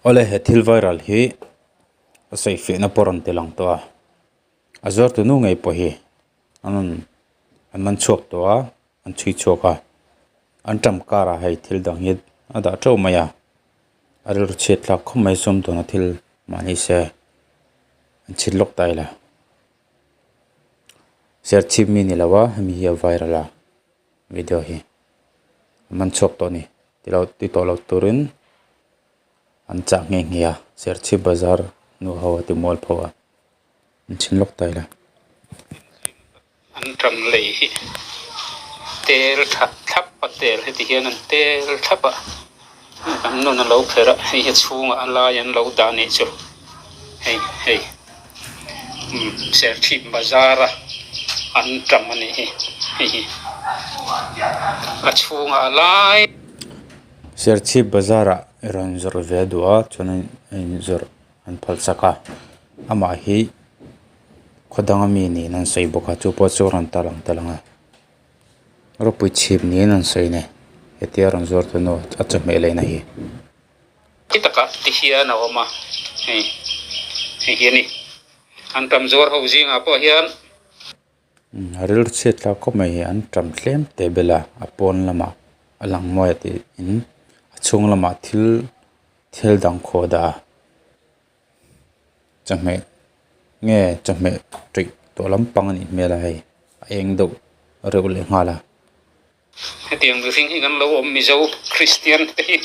Awle he thil viral hi a sawifiahna pawh a rawn ti lang tawh a, a zuartu nu ngei pawh hi an rawn an man chhuak tawh a an chhui chhuak a an ṭam karah hei thil dang hi a dah ṭeuh mai a a rilru chhiat thlak khawp mai sum tuna thil mahni se an chhit lawk ta ila serchhip mi ni lo a hemi hi a viral a video hi a man chhuak tawh a ni ti lo ti tawh lo turin an chah nghe nghe a serchhip bazar nu ho a ti mual pho a an chhin lawk ta ila. An ṭam lei hi tel that thlap a tel heti hian an tel thlap a an nun a lo pherh a hei hi a chhungah a lai an lo dah nih chu hei hei umm serchhip bazar a an ṭam a nih hi hei hi a chhungah a lai. Serchhip bazar ah i rawn zawrh ve duh a chuan a inzawrh an phal chak a amah hi khaw danga mi niin an sawi bawk a chu pawh chu a rawn tar ang tel ang a rawpui chhip niin an sawi a ni hetia rawn zuar tu nu a chawhmeh leina hi. Ti takah ti hian a awm a hei hei hi a ni an tam zuar ho zingah pawh hian. A rilru chhiat thlak khawp mai hi an tam tlem teh belh a a pawn lamah a lang mawi a tiin a chhung lamah thil thil dang khawh dah a chawhmeh nge chawhmeh tih tawh lampang a nih hmel a hei a eng deuh reuh leh nghal a. Hetiang mihring hi kan lo awm Mizo Kristian te hi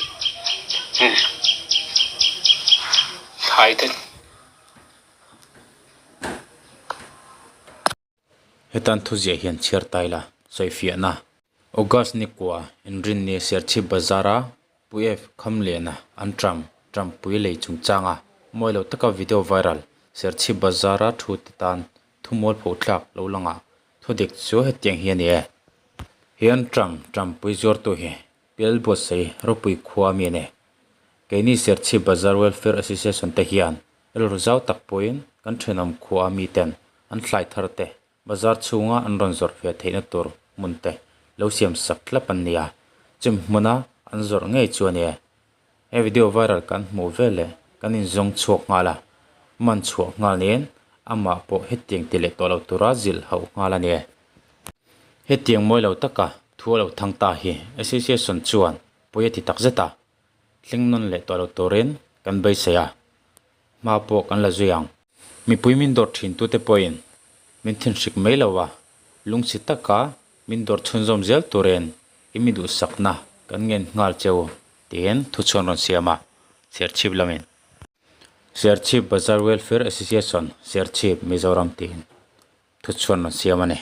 thlai te. Hetan thuziah hian chhiar tai la, sawifiahna. August ni kua inrinni Serchhip Bazar-a Pu F Khamliana an tram trampui lei chungchanga mawi lo taka video viral Serchhip Bazar-a thu te tan thumual pho thlak lo langah thudik chu hetiang hi a ni e. Hian tram trampui zuartu hi Pial Buatsaih ropui khua mi a ni. Keini Serchhip Bazar Welfare Association te hian Rilru zau tak pawhin kan thenawm khua a miten an thlai thar te, bazar chhunga an rawn zawrh ve theihna tur hmun te lo siam sak tlap an ni a, chumi hmuna an zawrh ngei chu a ni e. He video viral kan hmuh vel leh kan inzawng chhuak nghal a, man chhuah nghal niin amah pawh hetiang ti leh tawh lo tura zilh hauh nghal a ni e. Hetiang mawi lo taka thu a lo thang ta hi Association chuan pawi a ti tak zet a, Thleng nawn leh tawh lo turin kan beisei a, hma pawh kan la zui ang. Mipui min dawr thintute pawhin min thinhrik mai lo a, lungchhi taka min dawr chhunzawm zel turin i mi duhsakna kan ngen nghal che u, tiin thuchhuan rawn siam a, Serchhip lamin. Serchhip Bazar Welfare Association, Serchhip, Mizoram tiin thuchhuan rawn siam a ni.